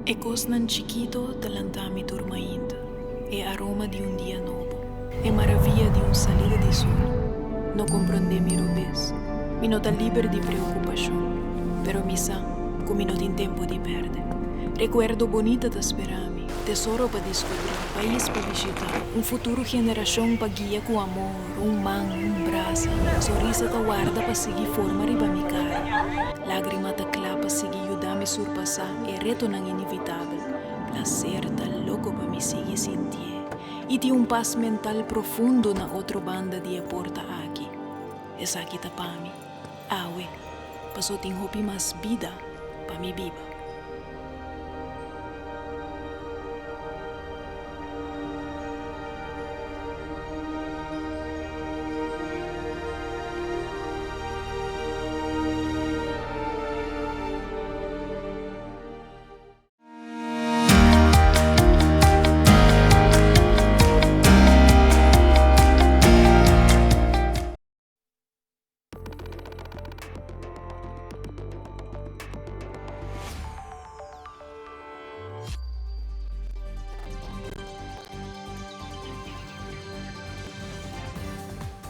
E kosnan chikito ta lanta mi tur mainta, e aroma di un dia nobo, e maravia di un salida di sol. No komprondé mi robes, mi no ta liber di preokupashon, pero mi sa ku mi no tin tempu di pèrdè. Rekuerdo bonita ta spera mi, tesoro pa diskubrí, pais pa bishitá, un futuro generashon pa guia ku amor, un man, un brasa, sonrisa ta warda pa sigui forma riba mi kara. Lágrima ta kla pa sigui yuda mi surpasá e retonan inevitabel. Plaser ta loko pa mi sigui sintié i tin un pas mental profundo na otro banda di e porta aki. Esaki ta pa mi, awe, paso tin hopi mas bida pa mi biba.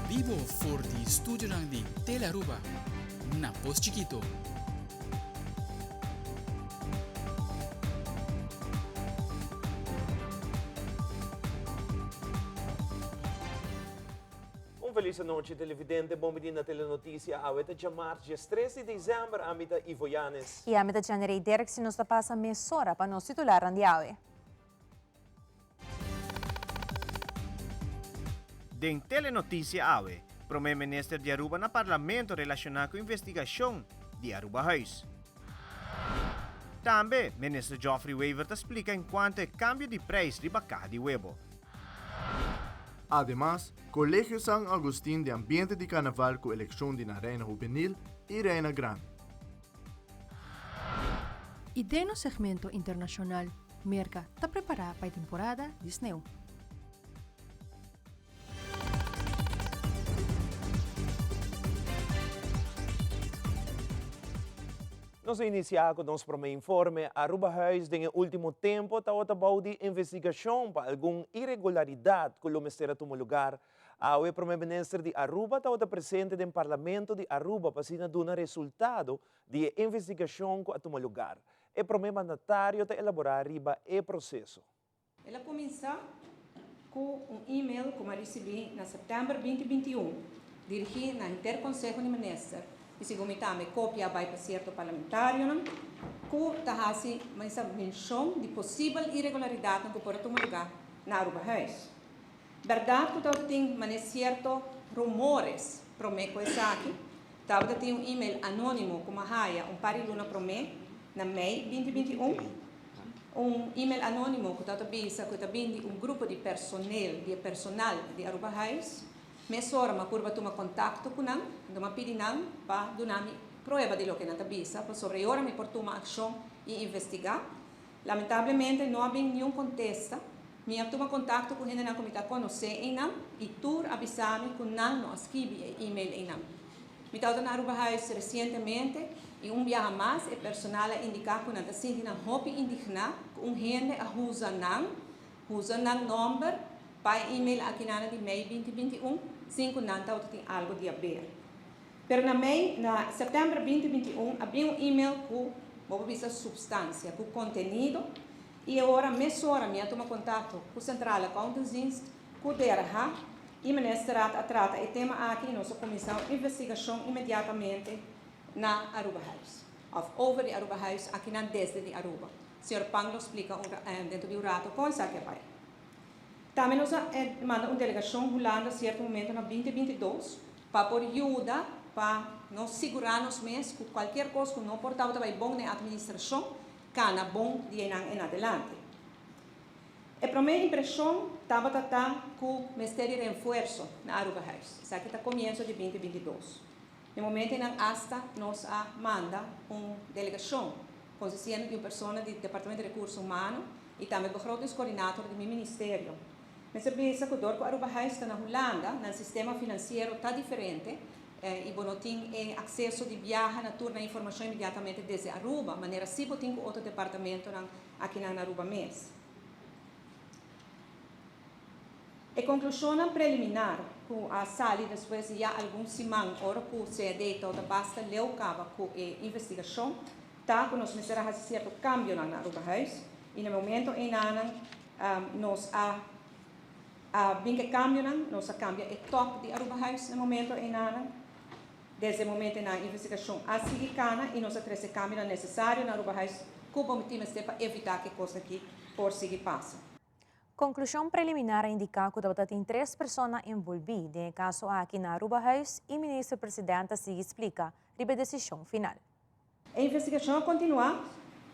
Bibo for di studionan di Telearuba na Pos Chikito. Un felis anochi televidente, bon bini na Telenoticia. Awe ta djamars 13 di december, ami ta Ivo Yanes. I ami ta Janerey Derks i nos ta pasa mesora pa nos titularnan di awe. Den Telenoticia awe, Prome Minister di Aruba na Parlamento relaciona cu investigacion di Arubahuis. Tambe, Minister Geoffrey Wever ta splica encuanto e cambio di prijs riba caha di webo. Ademas, Colegio San Agustin den ambiente di Carnaval cu eleccion di nan Reina Hubenil y Reina Grandi. Y den nos segmento internacional, Merca ta prepara pa e temporada di sneeuw. Nos a inicia cu nos prome informe. Arubahuis den e ultimo tempo tawata bou di investigacion pa algun iregularidad cu lo mester a tuma lugar. Awe Prome Minister di Aruba tawata presente den Parlamento di Aruba pa asina duna resultado di e investigacion cu a tuma lugar. E prome mandatario ta elabora riba e proceso. El a kuminsá ku un email ku mi a risibí na sèptèmber 2021, dirigí na henter Konseho di Minister i segun mi tambe kopia a bai pa sierto parlamentarionan ku ta hasi mesa menshon di posibel iregularidatnan ku por a tuma lugá na Arubahuis. Bèrdat ku tabata tin manera sierto rumores promé ku esaki, tabata tin un email anónimo ku mi a haya un par di luna promé na mei 2021, Un email anonimo cu ta ta bisa cu e ta bin di un grupo di personeel di e personal di Arubahuis. Mesora mi a purba tuma contacto cu nan, anto mi a pidi nan pa duna mi prueba di loke nan ta bisa, pasobra e ora mi por tuma accion y investiga. Lamentablemente no a bin niun contesta. Mi a tuma contacto cu hendenan cu mi ta conoce eynan y tur a bisa mi cu nan no a skibi e email eynan. Mi tabata na Arubahuis resientemente i un biaha mas e personal a indiká ku nan ta sinti nan hopi indigná ku un hende a usa nan, usa nan nòmber pa e email akinan di mei 2021 sin ku nan tabata tin algu di haber. Pero na mei, na sèptèmber 2021 a bin un email ku, bo por bisa supstansia, ku kontenido i e ora mesora mi a tuma kontakto ku Centrale Accountantsdienst, ku DRH, E Ministerraad a trata e tema aki y nos a cuminsa un investigacion inmediatamente na Arubahuis, of over di Arubahuis akinan desde di Aruba. Señor Pang lo splica un dentro di un rato con esaki a bay. Tambe nos a manda un delegacion Hulanda cierto momento na 2022 pa por yuda pa nos sigura nos mes cu cualkier cos cu no por tabata bay bon den administracion cana bon di eynan en adelante. E promé impreshon tabata ta ku mester di renfuerso na Arubahuis. Esaki ta komienso di 2022. Den momentonan asta nos a manda un delegashon konsistiendo di un persona di Departamento di Rekurso Humano i tambe begrotingscoördinator di mi ministerio. Mester bisa ku dor ku Arubahuis ta na Hulanda, nan sistema finansiero ta diferente. I bo no tin e akseso di biaha na tur nan informashon inmediatamente desde Aruba, manera si bo tin ku otro departamentonan akinan na Aruba mes. E konklushonnan preliminar ku a sali despues di ya algun siman ora ku CAD tabata basta leu kaba ku e investigashon ta ku nos mester a hasi sierto kambionan na Arubahuis i na e momento einanan nos a A bin ku e kambionan, nos a kambia e tòp di Arubahuis na e momento einanan. Desde e momento einan investigashon a sigui kana i nos a trese kambionan nesesario na Arubahuis ku bo tin mester pa evitá ku e kos aki por sigui pasa. Konklushon preliminar a indiká ku tabata tin tres persona enbolbí den e kaso aki na Arubahuis i Minister President a sigui splika riba e desishon final. E investigashon a kontinuá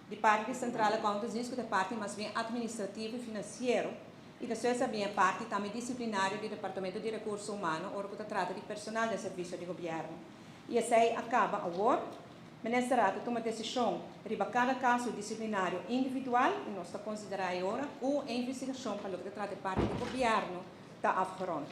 di parti di Centrale Accountantsdienst ku ta e parti mas bien atministrativo i finansiero i despues a bin e parti tambe disiplinario di Departamento di Rekurso Humano ora ku ta trata di personal den servisio di gobièrnu. I esei a kaba awor. Minister Raad a tuma desishon riba kada kaso disiplinario individual i nos ta konsiderá e ora ku e investigashon pa loke ta trata e parti di gobièrnu ta afgerond.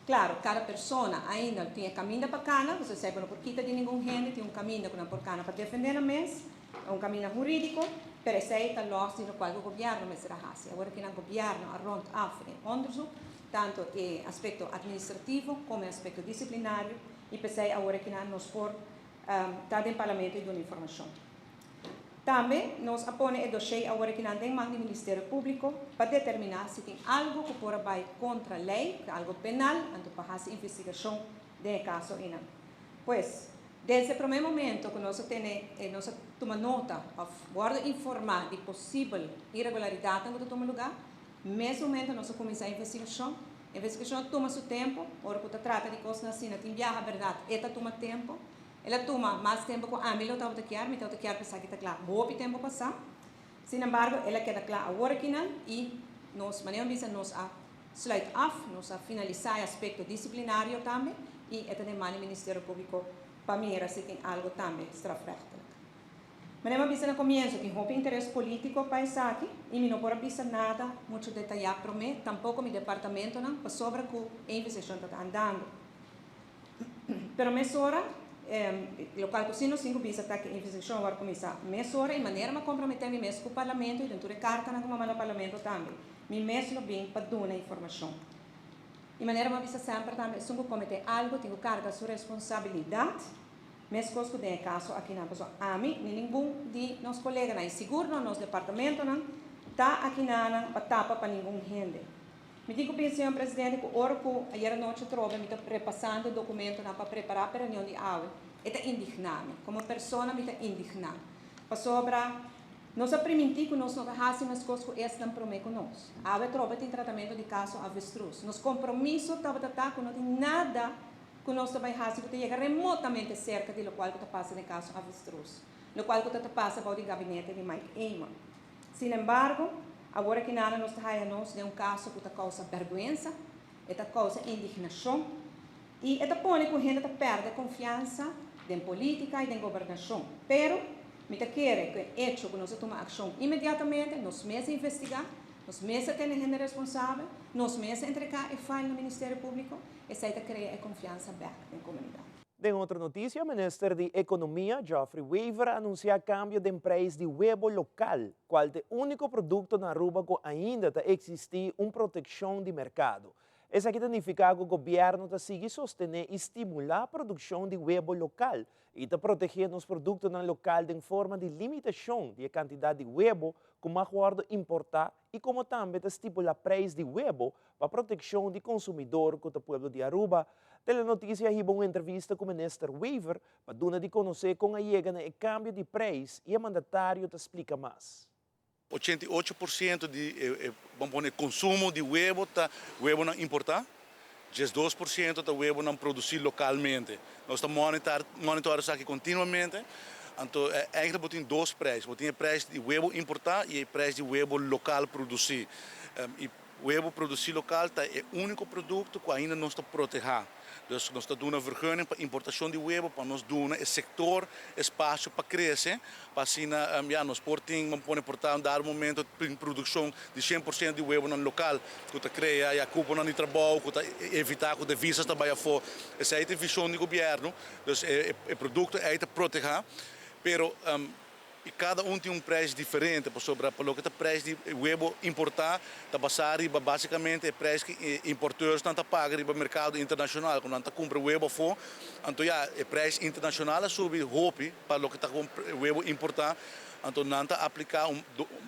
Claro, cada persona ainda tin e caminda pa cana, pasobra esei bo no por kita di ningun hende, tin un caminda cu nan por cana pa defende nan mes, un caminda huridico, pero esei ta los di locual cu gobierno mester a haci. Awor aki nan gobierno a rond af e onderzoek, tanto e aspecto administrativo como e aspecto disciplinario, y p'esei awor aki nan nos por ta den Parlamento y duna informacion. Tambe nos a pone e doshé awor akinan den man di Ministerio Públiko pa determiná si tin algu ku por a bai kontra lei, ku ta algu penal, anto pa hasi investigashon den e kaso einan. Pues, desde e promé momento ku nos a tene e nos a tuma nota òf wòrdu informá di posibel iregularidatnan ku ta tuma lugá, mes momento nos a kuminsá e investigashon. Investigashon a tuma su tempu, ora ku ta trata di kosnan asina tin biaha bèrdat e ta tuma tempu. El a tuma mas tempu ku ami lo tabata kier, mi tabata kier pa esaki ta kla hopi tempu pasá. Sin embargo, el a keda kla awor akinan i nos, manera mi bisa, nos a sluit af, nos a finalisá e aspekto disiplinario tambe i e ta den man di Ministerio Públiko pa mira si tin algu tambe strafrechtelijk. Manera mi a bisa na komienso, tin hopi interes polítiko pa esaki i mi no por a bisa nada muchu detayá promé, tampoko mi departamentonan, pasobra ku e investigashon ta andando. Pero mesora, lokual ku si nos tin ku bisa ta ku e investigashon a wòrdu kuminsá mesora i manera mi a komprometé mi mes ku Parlamento i den tur e kartanan ku mi a manda Parlamento tambe, mi mes lo bin pa duna informashon. I manera mi a bisa semper tambe, esun ku kometé algu tin ku karga su responsabilidat, meskos ku den e kaso akinan. Pasobra ami ni ningun di nos koleganan i sigur no nos departamentonan ta akinanan pa tapa pa ningun hende. Mi tin ku pensa, señor presidente, ku ora ku ayer anochi atrobe mi ta repasando e dokumentonan pa prepará pa e reunion di awe, e ta indigná mi. Komo persona mi ta indigná. Pasobra nos a primintí ku nos no ta hasi meskos ku esnan promé ku nos. Awe atrobe tin tratamentu di kaso avestruz. Nos kompromiso tabata ta ku no tin nada ku nos ta bai hasi ku ta yega remotamente serka di lokual ku ta pasa den kaso avestruz, lokual ku ta ta pasa bou di gabinete di Mike Eman. Sin embargo, awor aki nada nos ta haya nos den un kaso ku ta kousa bèrgwensa, e ta kousa indignashon i e ta pone ku hende ta pèrdè konfiansa den polítika i den gobernashon. Pero, mi ta kere ku e echo ku nos a tuma akshon inmediatamente, nos mes a investigá, nos mes a tene hende responsabel, nos mes a entregá e file na Ministerio Públiko, esei ta krea e konfiansa bèk den komunidat. Den otro noticia, Minister di Economia, Geoffrey Wever a anuncia cambio den prijs di webo local, cual t'e unico producto na Aruba cu ainda ta existi un proteccion di mercado. Esaki ta nifica cu gobierno ta sigui sostene y stimula produccion di webo local y ta protege nos productonan local den forma di limitacion di e cantidad di webo cu mag wordo importa y como tambe ta stipula prijs di webo pa proteccion di consumidor cu ta pueblo di Aruba. Telenoticia a hiba un entrevista cu Minister Wever pa duna di conoce con a yega na e cambio di prijs y e mandatario ta splica mas. 88% di e ban pone consumo di webo ta webonan importa, 12% ta webonan produci localmente. Nos ta monitor monitor esaki continuamente, anto eigenlijk bo tin dos prijs, bo tin e prijs di webo importa y e prijs di webo local produci. Y. Webo produsí lokal ta e úniko produkto ku ainda nos ta protehá. Dus nos ta duna vergunning pa importashon di webo pa nos duna e sektor espasio pa krese, pa asina ya nos por tin, bo pone por ta un dado momento tin produkshon di 100% di webonan lokal ku ta krea ya kuponan di trabou, ku ta evitá ku devisas ta bai afó. Esei ta e vishon di gobièrnu. Dus e produkto ei ta protehá, pero I kada un tin un prijs diferente, pasobra pa loke ta prijs di webo importá ta basá riba básikamente e prijs ku e importeursnan ta paga riba merkado internashonal ku nan ta kumpra webo afó. Anto ya, e prijs internashonal a subi hopi pa loke ta webo importá, anto nan ta apliká un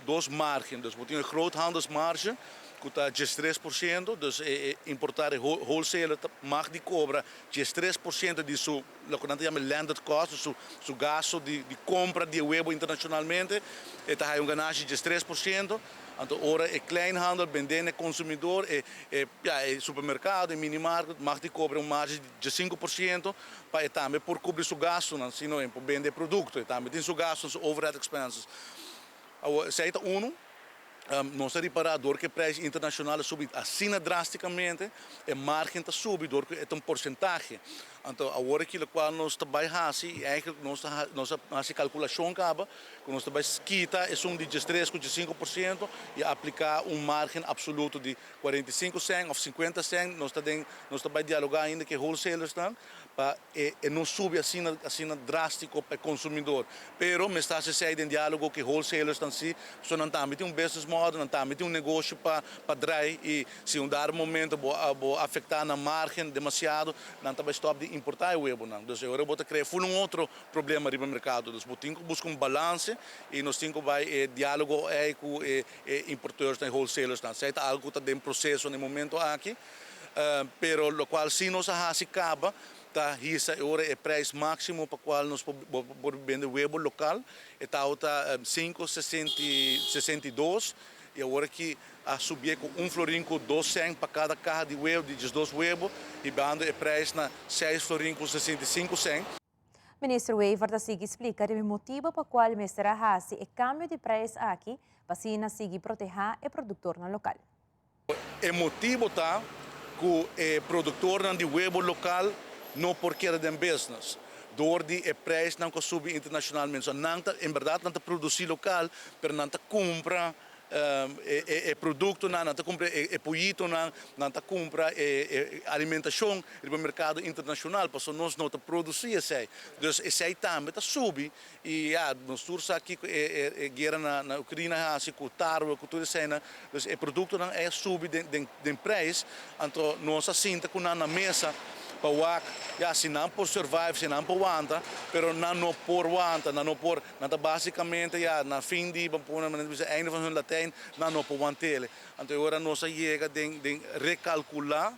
dos márgen. Dus bo tin e groothandelsmarge ku ta 13%, dus e importar, e wholesaler ta mag di kobra 13% di su. Loke nan ta yama landed cost, su su gasto di di compra di e webo internacionalmente, e ta haya un ganashi di 3%. Anto ora e kleinhandel bende na e consumidor, e e ya e supermercado, e minimarket mag di cobra un marge di 5% pa e tambe por cubri su gastonan, si no e por bende e producto, e tambe tin su gastonan, su overhead expenses. Awor esei ta uno. Nos a ripará dor ku e prijs internashonal a subi asina drástikamente, e márgen ta subi dor ku e ta un porsentahe. Anto awor aki lokual nos ta bai hasi i eigentlik nos ta nos a hasi kalkulashon kaba ku nos ta bai kita esun di 13 ku 5% i apliká un márgen apsoluto di 45 sèn òf 50 sèn. Nos ta den nos ta bai dialogá ainda ku e wholesalersnan pa e e no subi asina asina drástiko pa e konsumidor. Pero mester hasi esei den diálogo ku e wholesalersnan si, pasobra nan tambe tin un business model, nan tambe tin un negoshi pa pa drai i si un dado momento bo bo afektá nan márgen demasiado, nan ta bai stòp di importá e webonan. Dus e ora bo ta krea ful un otro problema riba merkado. Dus bo tin ku buska un balanse i nos tin ku bai e diálogo ei ku e e importeursnan, e wholesalersnan. Esei ta algu ku ta den proseso na e momento aki. Pero locual si nos a haci caba ta hisa e ora e prijs maximo pa cual nos por bende webo local e tabata 5,62 y awor aki a subie cu un florin cu dos cent pa cada caha di webo di 12 webo hibando e prijs na 6 florin cu 65 cent. Minister Wever ta sigui splica riba e motibo pa cual mester a haci e cambio di prijs aki pa asina sigui proteha e productornan local. E motibo ta cu e productornan di webo local no por keda den business door di e prijsnan cu a subi internacionalmente. So nan ta, en berdad nan ta produci local, pero nan ta cumpra e productonan, nan ta cumpra e poyitonan, nan ta cumpra e alimentacion riba mercado internacional, pasobra nos no ta produci esey. Dus esey tambe ta subi I ya, nos tur sa kiko e e guera na na Ukrina a hasi ku tarwe, ku tur eseinan. Dus e produktonan ei a subi den den den preis. Anto nos a sinta ku nan na mesa pa wak, ya, si nan por survive, si nan por wanta, pero nan no por wanta, nan no por, nan ta basikamente ya na fin di, ban pone manera di bisa, einde van hun Latijn, nan no por want'el. Anto e ora nos a yega den den rekalkulá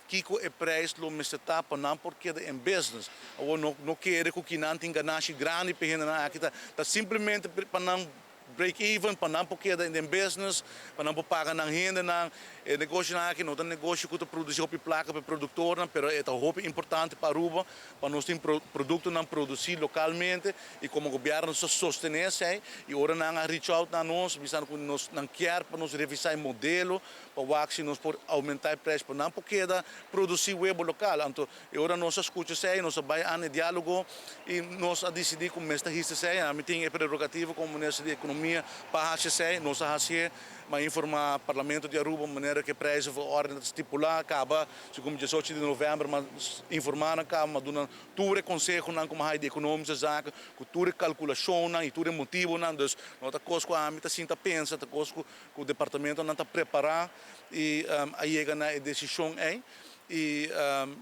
Kiko e prijs lo mester ta pa nan por keda en business? Awor no no kere ku kinan tin ganashi grandi pa e hendenan aki ta ta simplemente pa nan break even, pa nan por keda den business, pa nan por paga nan hendenan. E negoshinan aki no ta negoshi ku ta produsi hopi plaka pa e produktornan, pero e ta hopi importante pa Aruba pa nos tin produktonan produsi lokalmente i komo gobièrnu nos ta sostené esei i ora nan a reach out na nos bisando ku nos nan kier pa nos revisá e modelo Pa wak si nos por oumentá e prijs pa nan por keda produsí webo lokal. Anto e ora nos a skucha esei, nos a bai an e diálogo i nos a disidí ku mester hisa esei. Ami tin e prerogativa komo minister di Ekonomia pa hasi esei. Nos a hasié, mi a informá Parlamento di Aruba manera ku e prijzenverordening ta stipulá. Kaba segun 18 di novèmber mi a informá nan kaba, mi a duna tur e konsehonan ku mi a haña di ekonomische zaken, ku tur e kalkulashonnan i tur e motibonan. Dus no ta kos ku ami ta sinta pensa, ta kos ku Ku departamentonan ta prepará i a yega na e desishon ei i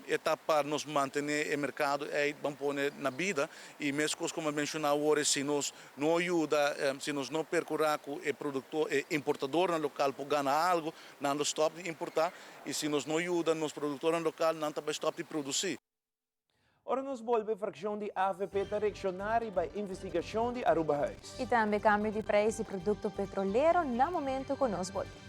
e ta pa nos mantené e merkado ei ban pone na bida i meskos komo a menshoná awor e si nos no yuda si nos no perkurá ku e produktor e importadornan lokal por gana algu nan lo stòp di importá i si nos no yuda nos produktornan lokal nan ta bai stòp di produsí. Ora nos bolbe fraccion di avp ta reacciona riba e investigacion di Arubahuis. Y tambe cambio di prijs di producto petrolero na momento cu nos bolbe.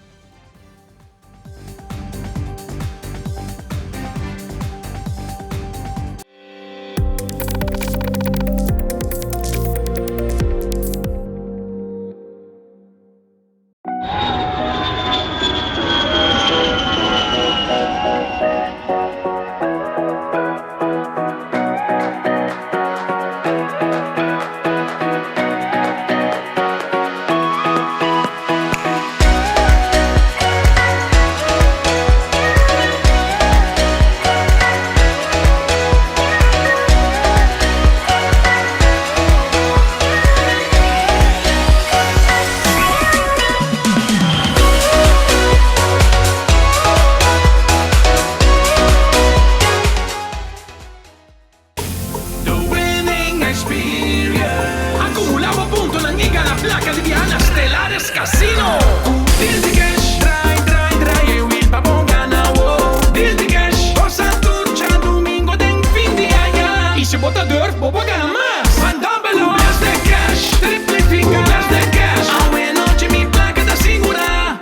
plaka di biaha na Stellaris Casino! Ku Deal di Cash, drai, drai, drai e wil pa bo gana wo. Deal di Cash, gosa tur djadumingo den fin di aña. I si bo ta durf, bo por gana mas. Van dòbel ho! Ku Deal di Cash, triplifica. Ku Deal di Cash, awe nochi mi plaka ta sigurá.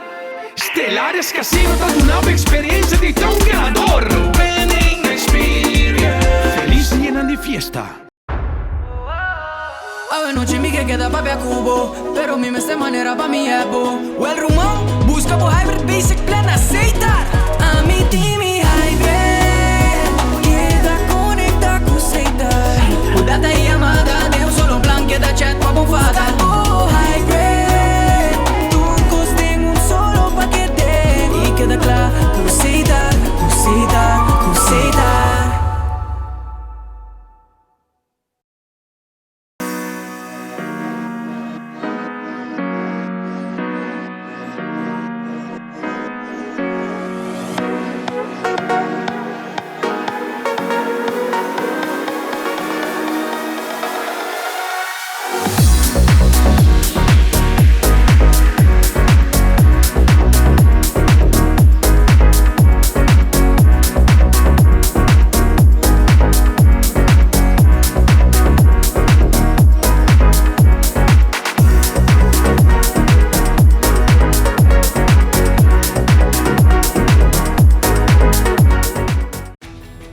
Stellaris Casino ta duna bo experiencia di ta un ganador. Winning experience. Feliz dianan di fiesta. Awe nochi mi ke keda papia ku bo Pero mi mester manera pa mi hèp bo Well ruman, buska bo Hybrid Basic Plan na Setar! Ami tin mi Hybrid Keda konekta ku Setar Ku data i yamada den un solo plan Keda chat pa bo fada Buska bo Hybrid Tur kos den un solo pakete I keda kla ku Setar Ku Setar, ku Setar.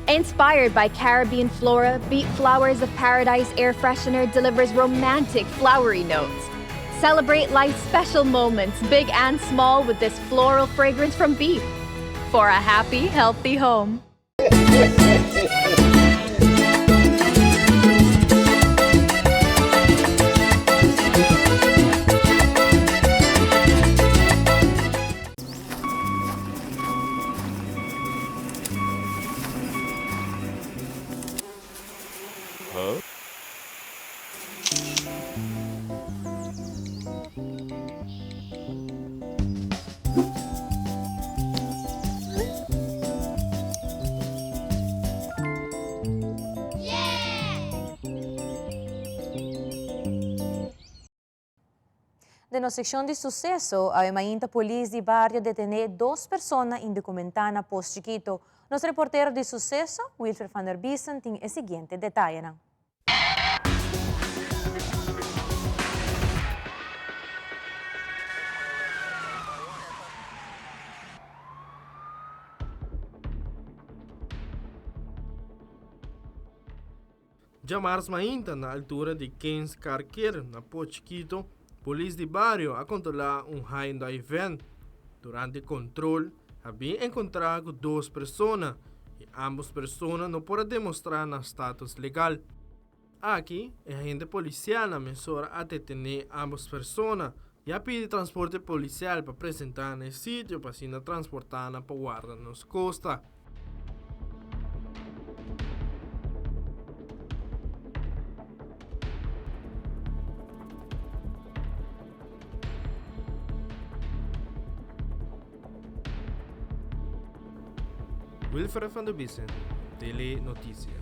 Inspired by Caribbean flora, Beat Flowers of Paradise air freshener delivers romantic flowery notes. Celebrate life's special moments, big and small, with this floral fragrance from Beep. For a happy, healthy home. Den nos seccion di suceso, awe mainta polis di bario detene dos persona indocumentá na Pos Chiquito. Nos reportero di suceso, Wilfred van der Biesen tin e siguiente detayenan. Djamars mainta na altura di Kens Car Care na Port Chiquito, polis di bario a kontrolá un Hyundai Van. Durante kontrol a bin enkontrá ku dos persona i ámbos persona no por a demostrá nan status legal. Aki e agente polisial na mesora a detené ámbos persona i a pidi transporte polisial pa presentá na e sitio pa asina transportá nan pa warda nos kosta. Wilfred van der Biesen, Tele Noticia.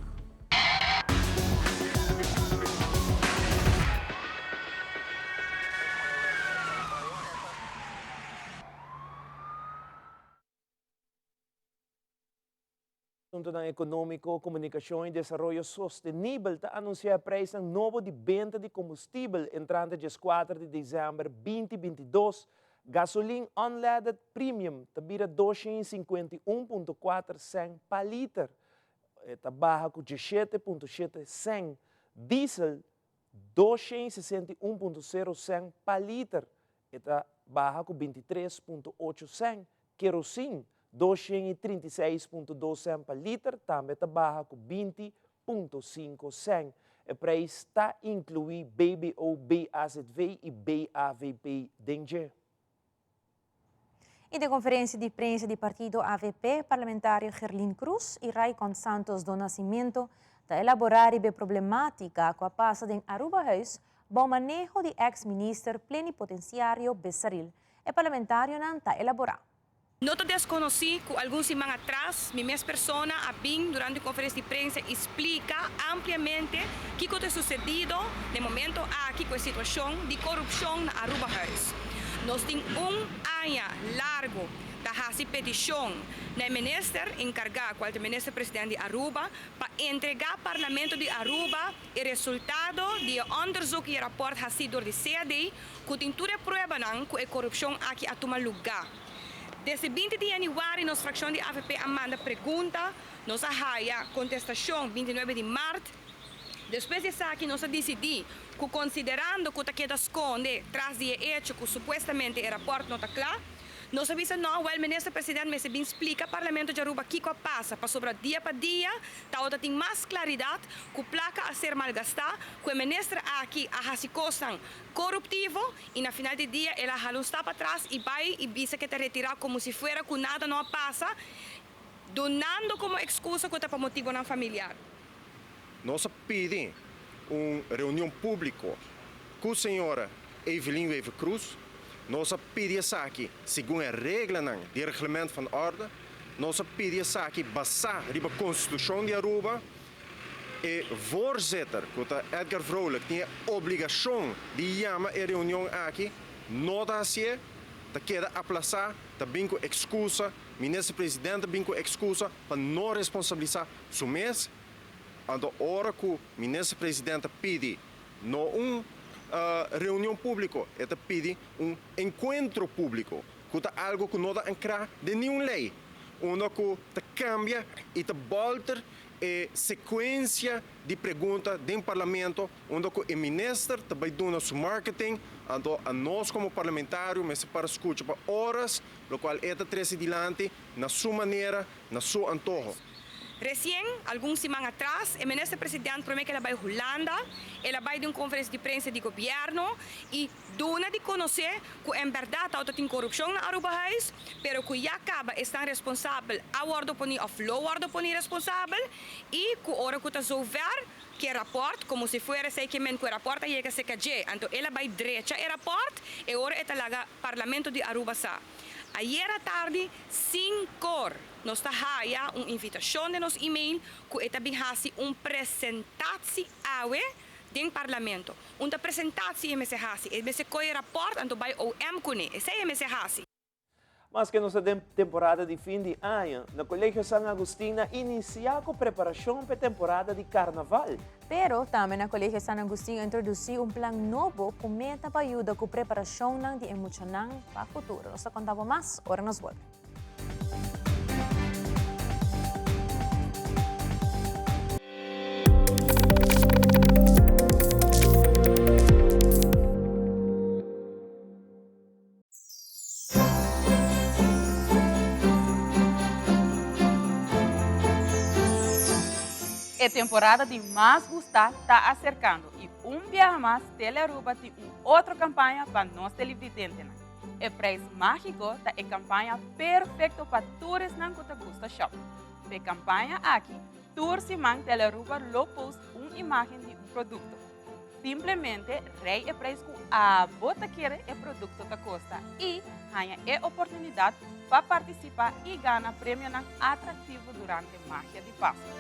Asuntonan Ekonómiko, Komunikashon i Desaroyo Sostenibel ta anunsiá e preisnan nobo di benta di kombustibel entrante djeskuater di desèmber 2022. Gasolin unleaded premium ta bira 251.4 sèn pa liter, e ta baha ku 17.7 sèn. Diesel 261.0 sèn pa liter, e ta baha ku 23.8 sèn. Kerosin 236.2 sèn pa liter tambe ta baha ku 20.5 sèn. E preis ta inkluí BBO, BAZV i BAVP den dje. I den konferensia di prensa di partido avp, parlamentario Gerlin Cruz i Raikon Santos do Nascimento ta elaborá riba e problematika ku a pasa den Arubahuis bou maneho di eks minister plenipotensiario Besaril. E parlamentarionan ta elaborá. No ta deskonosí ku algun siman atras mi mes persona a bin durante un konferensia di prensa i splika ampliamente kiko ta susedido na e momento aki ku e situashon di korupshon na Arubahuis. Nos tin un aña largu ta hasi petishon na e minister enkargá, kual ta e minister president di Aruba, pa entregá Parlamento di Aruba e resultado di e onderzoek i e rapòrt hasí dor di CAD ku tin tur e pruebanan ku e korupshon aki a tuma lugá. Desde 20 di yanüari nos frakshon di avp a manda pregunta, nos a haya kontestashon 29 di mart. Despues di esaki nos a disidí ku konsiderando ku ta keda skonde tras di e echo ku supuestamente e rapòrt no ta kla, Nos a bisa no, wèl Minister President mester bin splika Parlamento di Aruba kiko a pasa, pasobra dia pa dia tabata tin mas klaridat ku plaka a ser malgastá, ku e minister aki a hasi kosnan koruptivo i na final di dia el a hala un stap atras i bai i bisa ku e ta retirá komo si fuera ku nada no a pasa, dunando komo ekskusa ku ta pa motibonan familiar. Nos a pidi un reunion publico cu señora Evelyn Wever-Croes. Nos a pidi esaki segun e reglanan di Reglement van Orde. Nos a pidi esaki basá riba Constitucion di Aruba. E voorzitter, cu ta Edgar Vrolijk, tin e obligacion di yama e reunion aki. No ta hacié, ta keda aplasá, ta bin cu excusa. Minister President ta bin cu excusa pa no responsabilisa su mes. Anto ora cu Minister President ta pidi no un reunion publico, e ta pidi un encuentro publico, cu ta algo cu no ta ancra den niun ley, unda cu ta cambia y ta bolter e secuencia di pregunta den Parlamento, unda cu e Minister ta bay duna su marketing, anto anos como parlamentario mester para scucha pa horas locual e ta trece dilanti na su manera, na su antoho. Resien, algun siman atras, e Minister President prome ku el a bai Hulanda, el a bai den un konferensia di prensa di gobièrnu i duna di konosé ku en bèrdat tabata tin korupshon na Arubahuis, pero ku ya kaba esnan responsabel a wòrdu poni òf lo wòrdu poni responsabel i ku ora ku ta zover ku e rapòrt, komo si fuera esei ke men ku e rapòrt a yega serka dje, anto el a bai drecha e rapòrt e ora e ta laga Parlamento di Aruba sa. Ayera tardi, sinkor. Nos ta haya un invitacion den nos email cu e ta bin haci un presentatie awe den Parlamento. Un ta presentatie e mester haci, e mester coge rapport anto bay OM cune, esey e mester haci. Maske nos ta den temporada di fin di aña, na Colegio San Agustin a inicia cu preparacion p'e temporada di Carnaval. Pero tambe na Colegio San Agustin a introduci un plan nobo cu meta pa yuda cu preparacionnan di e muchanan pa futuro. Nos ta conta bo mas ora nos bolbe. E temporada di mas gustá ta aserkando i un biaha mas Telearuba tin un otro kampaña pa nos televidentenan. E Prijs Mágiko ta e kampaña perfekto pa tur esnan ku ta gusta shòp. P'e kampaña aki, tur siman Telearuba lo post un imágen di un produkto. Simplemente rei e prijs ku abo ta kere e produkto ta kosta i haña e oportunidat pa partisipá i gana premionan atraktivo durante Magia di Pasku.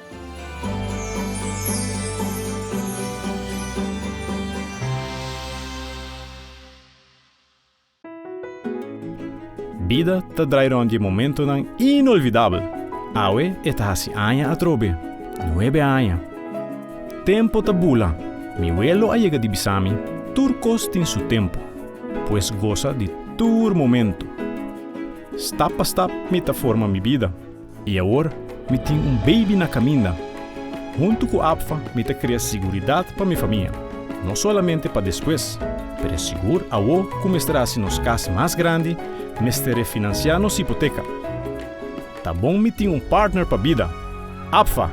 Bida ta drai rond di e momentonan inolvidabel. Awe e ta hasi aña atrobe. Nuebe aña. Tempo ta bula. Mi welo a yega di bisa mi, tur kos tin su tempo. Pues gosa di tur momento. Stap pa stap mi ta forma mi bida. I awor mi tin un baby na kaminda. Huntu ku APFA mi ta krea siguridat pa mi famia, no solamente pa despues, pero sigur awo ku mester hasi nos kas mas grandi, mester refinansiá nos hipoteka. Ta bon mi tin un partner pa bida. APFA!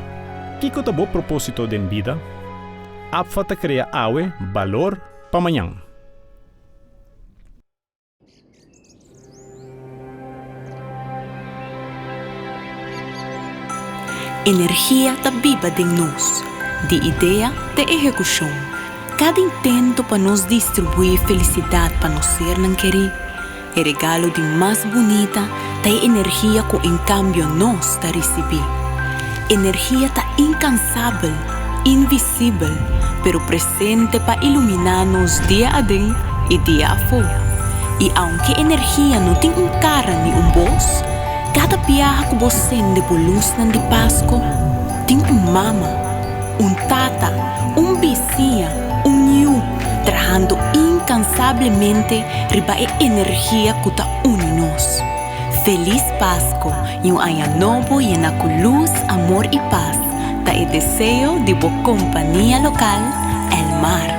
Kiko ta bo propósito den bida? APFA ta krea awe balor pa mañan. Energia ta biba den nos, di idea te ehekushon. Kada intento pa nos distribuí felisidat pa nos sernan kerí, e regalo di mas bunita ta e energia ku en kambio nos ta risibí. Energia ta inkansabel, invisibel, pero presente pa iluminá nos dia aden i dia afó. I aunke energia no tin un kara ni un bos, kada biaha ku bo sende bo lusnan di Pasko, tin un mama, un tata, un bisiña, un yu, trahando inkansablemente riba e energia ku ta uni nos. Felis Pasko i un aña nobo yena ku lus, amor i pas ta e deseo di bo kompania lokal Elmar.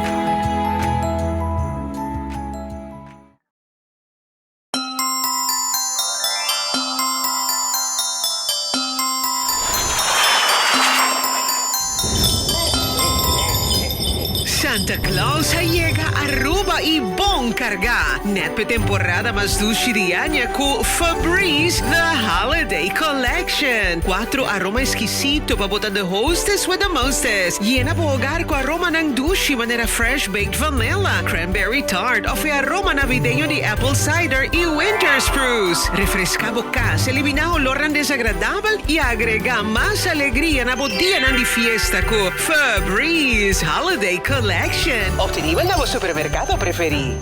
Santa Claus a yega Aruba y bon carga! Net p'e temporada mas dushi di aña cu Febreze The Holiday Collection. Cuatro aroma exquisito pa bo ta the hostess with the mostest. Yena bo hogar cu aromanan dushi manera fresh baked vanilla, cranberry tart of e aroma navideño di apple cider y winter spruce. Refresca bo cas, elimina olornan desagradabel y agrega mas alegria na bo dianan di fiesta cu Febreze Holiday Collection. Obtenibel na bo supermercado preferi.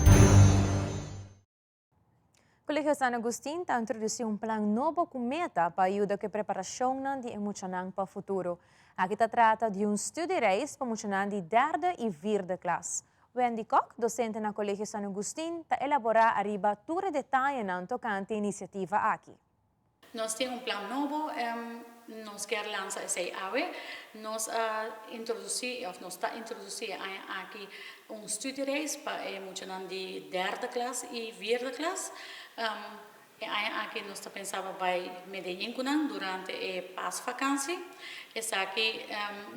Colegio San Agustin ta introduci un plan nobo cu meta pa yuda cu e preparacionnan di e muchanan pa futuro. Aki ta trata di un studiereis pa muchanan di derde y vierde klas. Wendy Kok, docente na Colegio San Agustin, ta elabora ariba tur e detayenan tocante e iniciativa aki. Nos tin un plan nobo, nos kier lansa esei awe. Nos a introduci of nos ta introduci e aña aki un studiereis pa e muchanan di derde klas y vierde klas. E aña aki nos ta pensa pa bai Medellin cu nan durante e paasvakantie. Esaki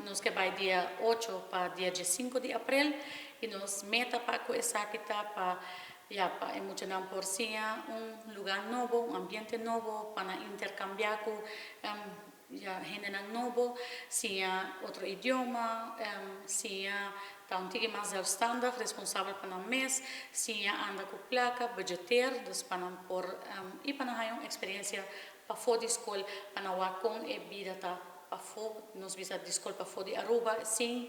nos ke bai dia ocho pa dia diesinco di april y nos meta pa cu esaki ta pa Ya, pa e muchanan por siña un lugá nobo, un ambiente nobo, pa nan interkambiá ku ya hendenan nobo, siña otro idioma, siña ta un tiki mas zelfstandig, responsabel pa nan mes, siña anda ku plaka, budgeteer, dus pa nan por i pa nan haña un eksperensia pafó di skol, pa nan wak kon e bida ta pafó, nos bisa di skol pafó di Aruba, sin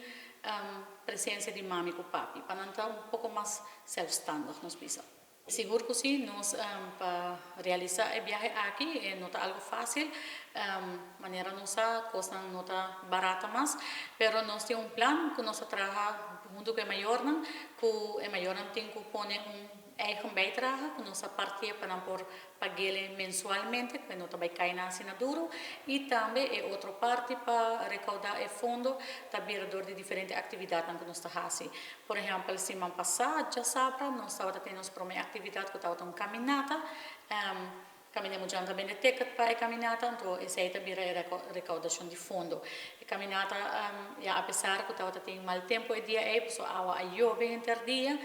presensia di mami ku papi, pa nan ta un poko mas Zelfstandig nos bisa. Sigur ku si, nos pa realisa e biahe aki e no ta algo fásil, manera nos sa kosnan no ta barata mas, pero nos tin un plan ku nos ta traha huntu ku e mayornan, ku e mayornan tin ku pone un eigen bijdrage ku nos ta partié pa nan por Paguele mensualmente, cu e no ta bay cay na asina duro, y tambe e otro parti pa recauda e fondo ta bira door di diferente actividadnan cu nos ta haci. Por ehempel, siman pasa, djasabra, nos tabata tene nos prome actividad cu tabata un caminata, caminda muchanan ta bende ticket pa e caminata, anto esey ta bira e recaudacion di fondo. E caminata, ya apesar cu tabata tin mal tempo e dia ey, pasobra awa a yobe henter dia,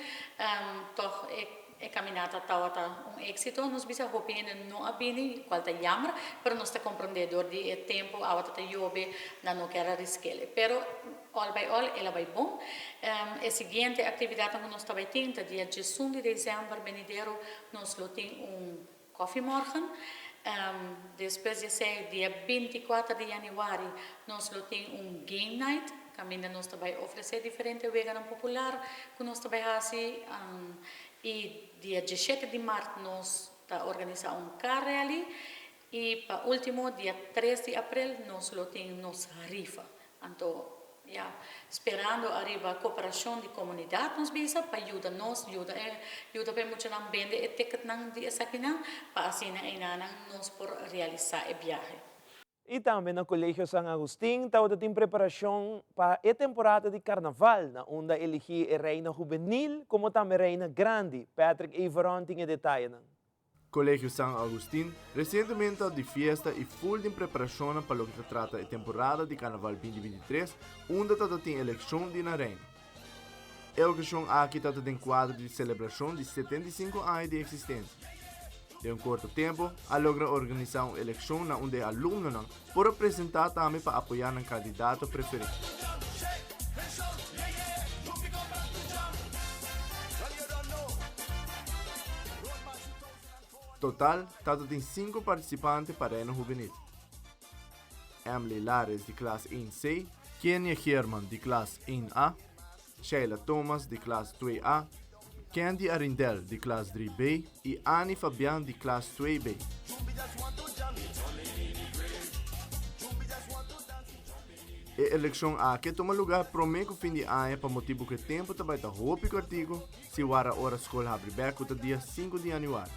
toch e. E caminata tawata un exito. Nos bisa hopi hende no a bini, cual ta jammer, pero nos ta comprende door di e tempo awata ta yobe, nan no kier a riskele. Pero all by all el a bay bon. E siguiente actividadnan cu nos ta bay tin ta dia diesun di december benidero nos lo tin un koffiemorgen. Despues di esey dia 24 di januari nos lo tin un game night caminda nos ta bay ofrece diferente weganan popular cu nos ta bay haci y dia 17 di maart nos ta organisa un car rally y pa ultimo dia 3 di april nos lo tin nos rifa. Anto ya, sperando ariba cooperacion di comunidad nos bisa pa yuda nos, yuda e, yuda pa e muchanan bende e ticketnan di esakinan pa asina einanan nos por realisa e biahe. Y tambe na Colegio San Agustin tabata tin preparacion pa e temporada di Carnaval na unda eligi e Reina Juvenil como tambe Reina Grandi. Patrick Everon tin e detayenan. Colegio San Augustin recientemente ta di fiesta y full den preparacionnan pa loke ta trata e temporada di Carnaval 2023 unda ta ta tin eleccion di na Reina. E ocasion aki ta ta den cuadro di celebracion di 75 aña di existencia. Den un corto tempo a logra organisa un eleccion na unda e alumnonan por a presenta tambe pa apoya nan candidato preferi. Total tabatin sinku partisipante pa Reina Hubenil. Emily Lares di klas 1C, Kenia Geerman di klas 1A, Sheila Thomas di klas 2A, Candy Arindel di klas 3B i Annie Fabian di klas 2B. E elekshon aki a tuma lugá promé ku fin di aña pa motibu ku e tempu ta bai ta hopi kòrtiku si wara ora skol habri bèk ku ta dia sinku di yanüari.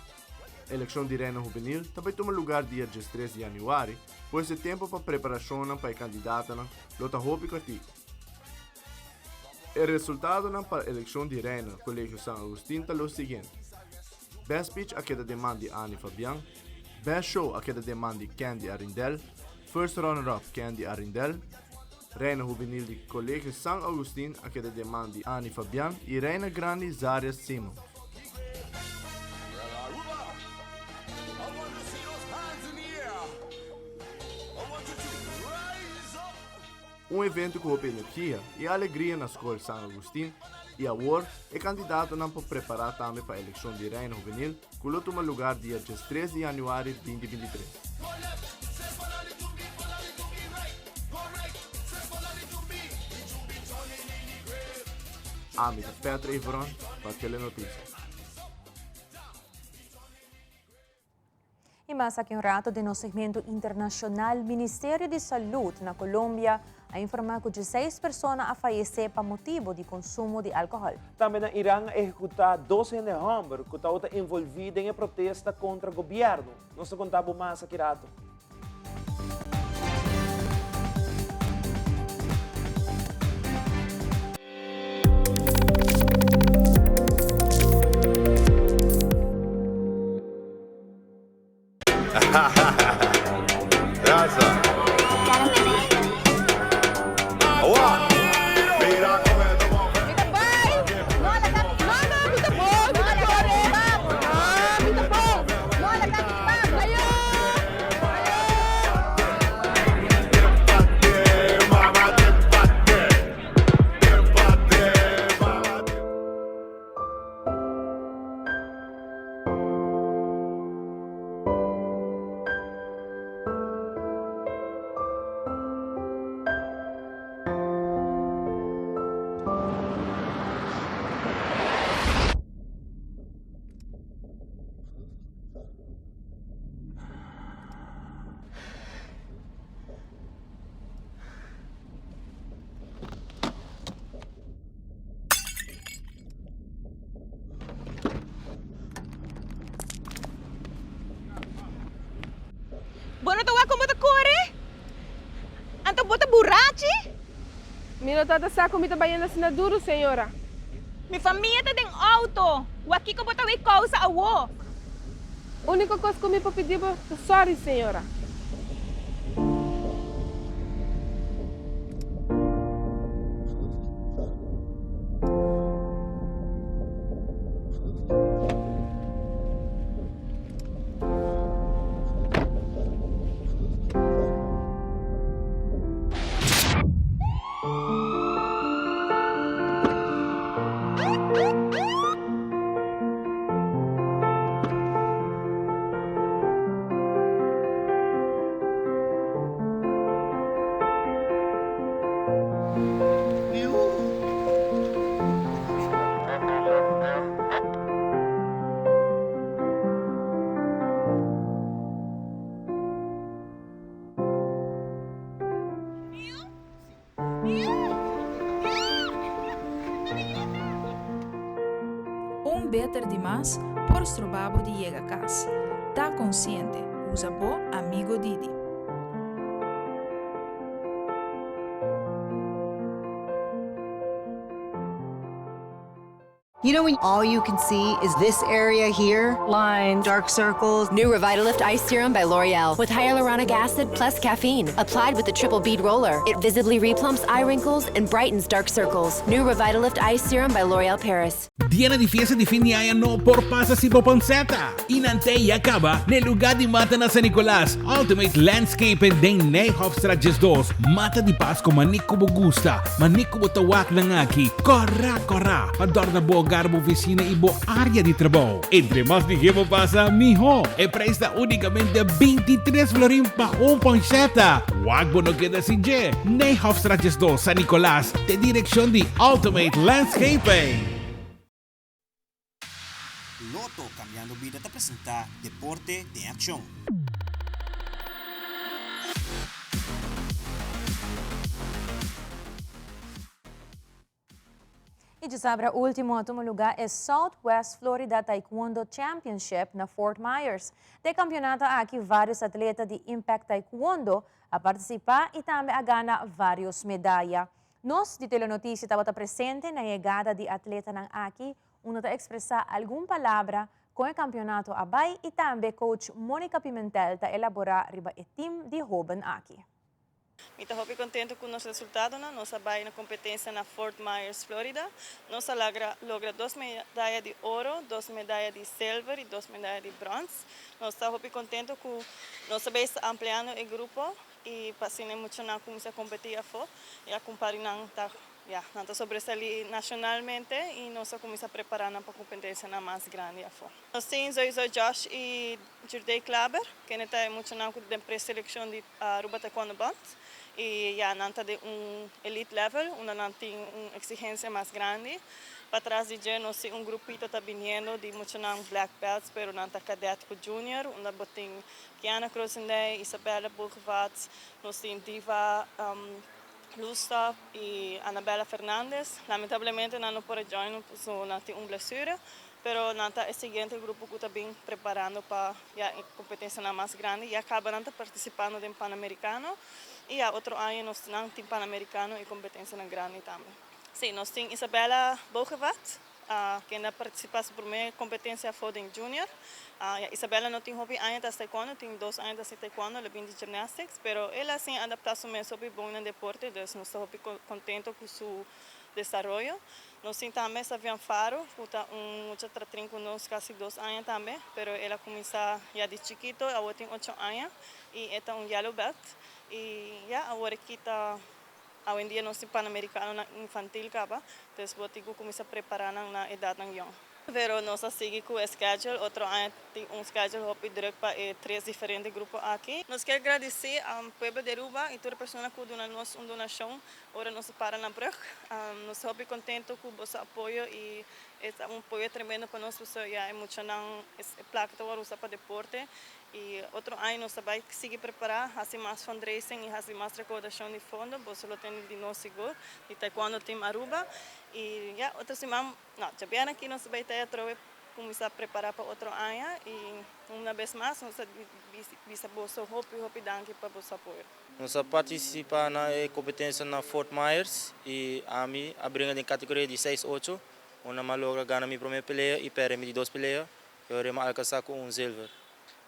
Elekshon di Reino Hubenil ta bai tuma lugar dia diestres di yanüari, pues e tempu pa preparashonnan pa e kandidatonan lo ta hopi kòrtiku. E resultadonan pa elekshon di Reino Kolegio San Agustin ta lo siguiente, Best Speech a keda den man di Annie Fabian, Best Show a keda den man di Candy Arindel, First Runner Up Candy Arindel, Reina Hubenil di Kolegio San Augustin a keda den man di Annie Fabian y Reina Grandi Zaria Simons. Un evento ku hopi energia i alegria na Skol San Agustin i awor e kandidatonan por prepará tambe pa elekshon di Reina Hubenil ku lo tuma lugar dia diestres di yanüari 2023. Ami ta Petra Iveron pa Telenoticias. Y mas aki un rato den nos segmento internacional, Ministerio di Salud na Colombia a informa cu 16 persona a fayece pa motibo di consumo di alcohol. Tambe na Iran a ehecuta dos hende homber cu tabata envolvi den e protesta contra gobierno. Nos ta conta bo mas aki rato. Bo no ta wak kon bo ta kore? Anto bo ta burachi? Mi no tabata sa ku mi ta bayendo asina duru, señora. Mi famia ta den outo. Wak kiko bo ta wei kousa awo? Úniko kos ku mi por pidi bo ta sòri, señora. Un beter di mas por stroba bo di yega kas. Ta konsiente, usa bo amigo Didi. You know when all you can see is this area here? Lines, dark circles. New Revitalift Ice Serum by L'Oreal with hyaluronic acid plus caffeine. Applied with the triple bead roller. It visibly replumps eye wrinkles and brightens dark circles. New Revitalift Ice Serum by L'Oreal Paris. Dianan di fiesta di fin di aña no por pasa si bo panseta. Y nan te ya caba n'e lugar di mata na San Nicolas. Ultimate Landscaping den Nijhofstraat 12. Mata di Pasco mane cu bo gusta, mane cu bo ta wak nan aki. Cora cora pa dorna bo hogar. hogar, bo oficina y bo area di trabou. Entre mas lihé bo pasa, mihó. E prijs ta únicamente 23 florin pa un ponceta. Wak bo no keda sin dje. Nijhofstraat 12, San Nicolas, te direccion di Ultimate Landscaping. Lotto Cambiando Bida ta presenta Deporte den Accion. Y djasabra ultimo a tuma luga e Southwest Florida Taekwondo Championship na Fort Myers. Den campeonato aki varios atleta di Impact Taekwondo a participa y tambe a gana varios medaya. Nos di Telenoticia tabata presente na yegada di atletanan aki unda ta expresa algun palabra con e campeonato a bay y tambe coach Monica Pimentel ta elabora riba e team di hoben aki. Mi ta hopi contento cu nos resultadonan. Nos a bay na competencia na Fort Myers, Florida. Nos a lagra logra dos medaya di oro, dos medaya di silver y dos medaya di brons. Nos ta hopi contento cu nos a bay sta ampliando e grupo y pa asina e muchanan cuminsa competi afo y a cumpari nan ta ya nan ta sobresali nacionalmente y nos a cuminsa prepara nan pa competencianan mas grandi afo. Nos tin sowieso Josh y Jurdey Klaber, kende ta e muchanan cu ta den preseleccion di Aruba Taekwondo Bond y ya nan ta den un elite level unda nan tin un exigencia mas grandi. Patras di dje nos tin un grupito ta biniendo di muchanan black belts pero nan ta cadet cu junior unda bo tin Kiana Krozendey, Isabella Bogevat, nos tin Diva Lustop y Anabella Fernandez. Lamentablemente nan no por a join pasobra nan tin un blessure. Pero nan ta e siguiente grupo cu ta bin preparando pa ya e competencianan mas grandi. Ya caba nan ta participando den Panamericano y ya otro aña nos nan tin Panamericano y competencianan grandi tambe. Si, nos tin Isabella Bogevat, kende a participa su prome competencia afo den Junior. Ya Isabella no tin hopi aña ta haci taekwondo, tin dos aña ta haci taekwondo, el a bin di gymnastics, pero el a siña adapta su mes hopi bon den deporte, dus nos ta hopi contento cu su desaroyo. Nos tin tambe Savian Faro, cu ta un mucha tratrin cu nos casi dos aña tambe, pero el a cuminsa ya di chikito, awor tin ocho aña y e ta un yellow belt. Y ya, awor aki ta, awendia nos tin Panamericanonan infantil caba, dus bo tin cu cuminsa prepara nan na edadnan yong. Pero nos a sigui cu e schedule, otro aña tin un schedule hopi druk pa e tres diferente grupo aki. Nos kier gradici pueblo di Aruba y tur e persona cu duna nos un donacion Ora nos a para na brug, nos ta hopi contento cu boso apoyo y e ta un apoyo tremendo pa nos pasobra ya e muchanan e placa ta worde usa pa deporte y otro aña nos ta bay sigui prepara, haci mas fundraising y haci mas recaudacion di fondo, boso lo tende di nos sigur, di Taekwondo Team Aruba y ya otro siman, no, djabièrnè aki nos ta bay ta atrobe cuminsa prepara pa otro aña y una bes mas nos ta bisa boso hopi hopi danki pa boso apoyo. Nos a participa na e competencia na Fort Myers y ami a bringa den categoria di seis ocho, unda mi a logra gana mi prome pelea y perde mi di dos pelea y ora mi a alcansa cu un zilver.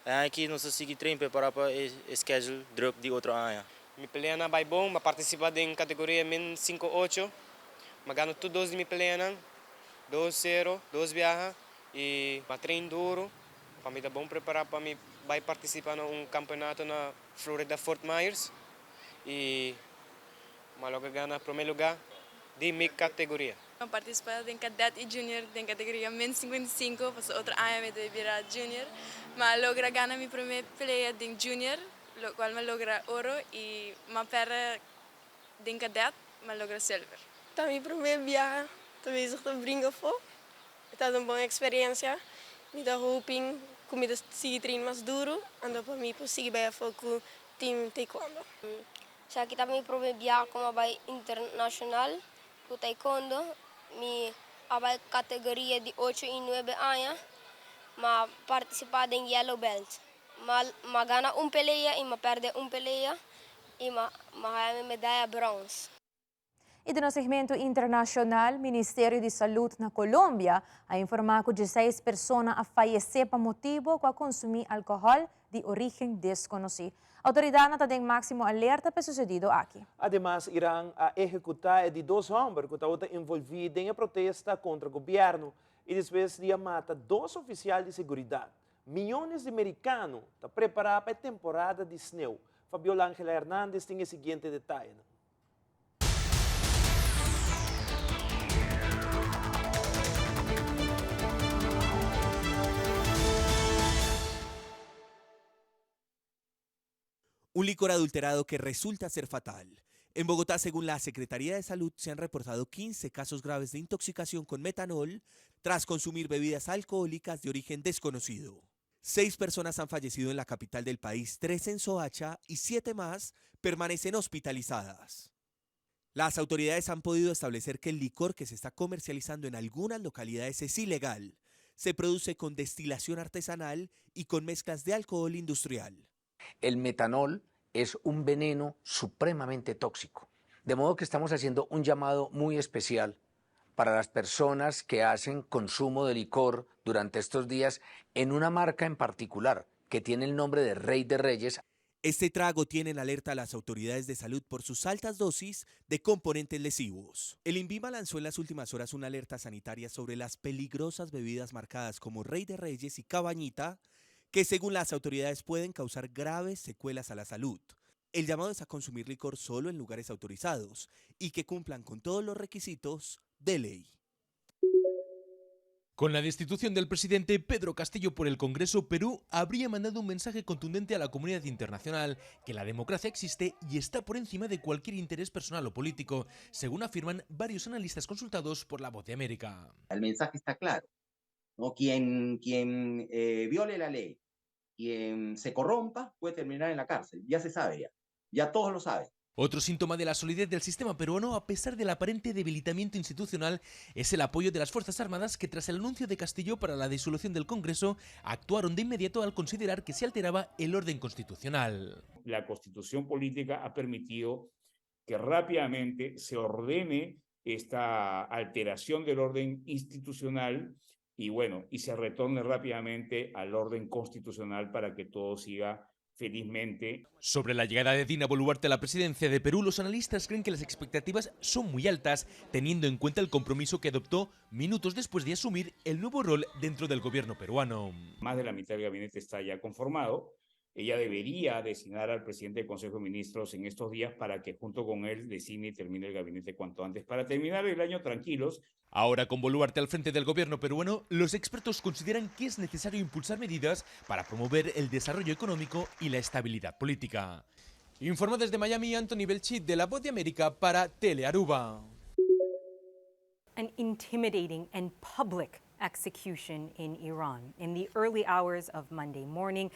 E aña aki nos a sigui train prepara pa e schedule druk di otro aña. Mi peleanan a bay bon, mi a participa den categoria min cinco ocho, mi a gana tur dos di mi peleanan, dos zero, dos biaha y mi a train duro pa mi ta bon prepara pa mi bay participa na un campeonato na Florida Fort Myers y m'a logra gana prome lugar di mi categoria. M'a participa den cadet y junior den categoria min 55 pasobra otro aña mi ta bira junior. M'a logra gana mi prome pelea den junior lo cual m'a logra oro y m'a perde den cadet m'a logra silver. Ta mi prome biaha ta bezig ta bringa afo. E tabata un bon experiencia. Mi ta hoping cu mi ta sigui train mas duro anto pa mi por sigui bay afo cu team taekwondo. Esaki ta mi prome biaha cu mi a bay internacional cu taekwondo. Mi a bay categoria di ocho y nuebe aña. Mi a participa den yellow belt. Mi a gana un pelea y mi a perde un pelea y mi a haya mi medaya brons. Y den nos segmento internacional, Ministerio di Salud na Colombia a informa cu 16 persona a fayece pa motibo cu a consumi alcohol di origen desconoci. Autoridadnan ta den maximo alerta pa e sucedido aki. Ademas, Iran a ehecuta e di dos homber cu tabata envolvi den e protesta contra gobierno y despues di a mata dos oficial di seguridad. Miyones di mericano ta prepara pa e temporada di sneeuw. Fabiola Angela Hernandez tin e siguiente detayenan. Un licor adulterado que resulta ser fatal. En Bogotá, según la Secretaría de Salud, se han reportado 15 casos graves de intoxicación con metanol tras consumir bebidas alcohólicas de origen desconocido. Seis personas han fallecido en la capital del país, tres en Soacha y siete más permanecen hospitalizadas. Las autoridades han podido establecer que el licor que se está comercializando en algunas localidades es ilegal. Se produce con destilación artesanal y con mezclas de alcohol industrial. El metanol es un veneno supremamente tóxico. De modo que estamos haciendo un llamado muy especial para las personas que hacen consumo de licor durante estos días en una marca en particular que tiene el nombre de Rey de Reyes. Este trago tiene en alerta a las autoridades de salud por sus altas dosis de componentes lesivos. El INVIMA lanzó en las últimas horas una alerta sanitaria sobre las peligrosas bebidas marcadas como Rey de Reyes y Cabañita, que según las autoridades pueden causar graves secuelas a la salud. El llamado es a consumir licor solo en lugares autorizados y que cumplan con todos los requisitos de ley. Con la destitución del presidente Pedro Castillo por el Congreso, Perú habría mandado un mensaje contundente a la comunidad internacional que la democracia existe y está por encima de cualquier interés personal o político, según afirman varios analistas consultados por La Voz de América. El mensaje está claro, ¿no? Quien, quien eh, viole la ley, quien se corrompa, puede terminar en la cárcel, ya se sabe ya, ya todos lo saben. Otro síntoma de la solidez del sistema peruano, a pesar del aparente debilitamiento institucional, es el apoyo de las Fuerzas Armadas que tras el anuncio de Castillo para la disolución del Congreso, actuaron de inmediato al considerar que se alteraba el orden constitucional. La constitución política ha permitido que rápidamente se ordene esta alteración del orden institucional y bueno, y se retorne rápidamente al orden constitucional para que todo siga felizmente. Sobre la llegada de Dina Boluarte a la presidencia de Perú, los analistas creen que las expectativas son muy altas, teniendo en cuenta el compromiso que adoptó minutos después de asumir el nuevo rol dentro del gobierno peruano. Más de la mitad del gabinete está ya conformado. Ella debería designar al presidente del Consejo de Ministros en estos días para que junto con él designe y termine el gabinete cuanto antes, para terminar el año tranquilos. Ahora, con Boluarte al frente del gobierno peruano, los expertos consideran que es necesario impulsar medidas para promover el desarrollo económico y la estabilidad política. Informó desde Miami Anthony Belchit de La Voz de América para Telearuba. An intimidating and public execution in Iran. In the early hours of Monday morning,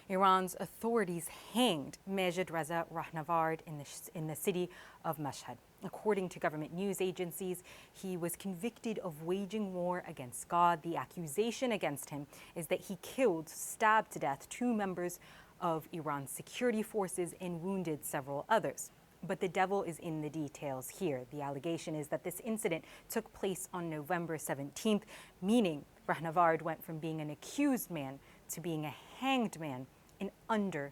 Iran's authorities hanged Majid Reza Rahnavard in the, in the city of Mashhad. According to government news agencies, he was convicted of waging war against God. The accusation against him is that he killed, stabbed to death, two members of Iran's security forces and wounded several others. But the devil is in the details here. The allegation is that this incident took place on November 17th, meaning Rahnavard went from being an accused man to being a hanged man in under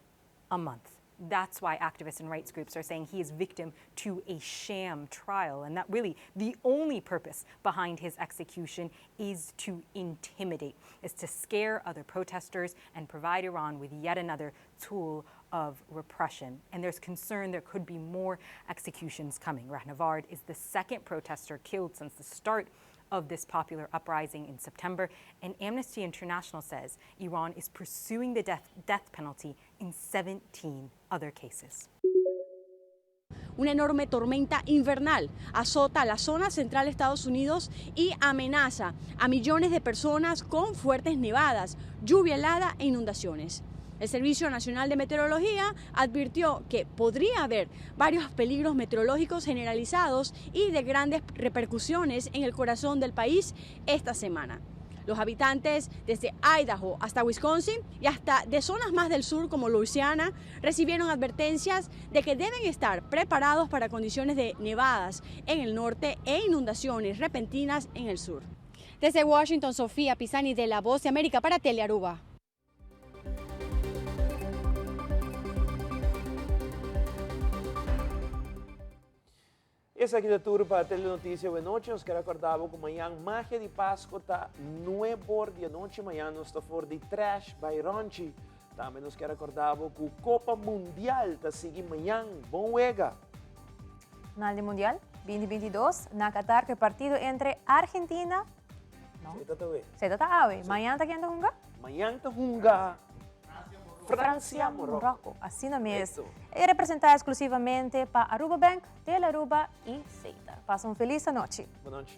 a month. That's why activists and rights groups are saying he is victim to a sham trial, and that really the only purpose behind his execution is to intimidate, is to scare other protesters and provide Iran with yet another tool of repression. And there's concern there could be more executions coming. Rahnavard is the second protester killed since the start of this popular uprising in September. And Amnesty International says Iran is pursuing the death, death penalty in 17 other cases. Una enorme tormenta invernal azota la zona central de Estados Unidos y amenaza a millones de personas con fuertes nevadas, lluvia helada e inundaciones. El Servicio Nacional de Meteorología advirtió que podría haber varios peligros meteorológicos generalizados y de grandes repercusiones en el corazón del país esta semana. Los habitantes desde Idaho hasta Wisconsin y hasta de zonas más del sur como Louisiana recibieron advertencias de que deben estar preparados para condiciones de nevadas en el norte e inundaciones repentinas en el sur. Desde Washington, Sofía Pisani de La Voz de América para Telearuba. Esaki ta tur pa Telenoticia awe nochi. Nos kier a corda bo cu mañan Magia di Pasco ta nuebor di anochi. Mañan nos ta for di Trash by Ronchi. Tambe nos kier a corda bo cu Copa Mundial ta sigui mañan. Bon wega! Final di Mundial 2022 na Qatar cu e partido entre Argentina No. Seta ta awe. Seta ta awe. Mañan ta ken ta hunga? Mañan ta hunga. Francia, Morocco. Asina mes. E representa exclusivamente pa Aruba Bank, Tele Aruba y Setar. Pasa un feliz anochi. Bon nochi.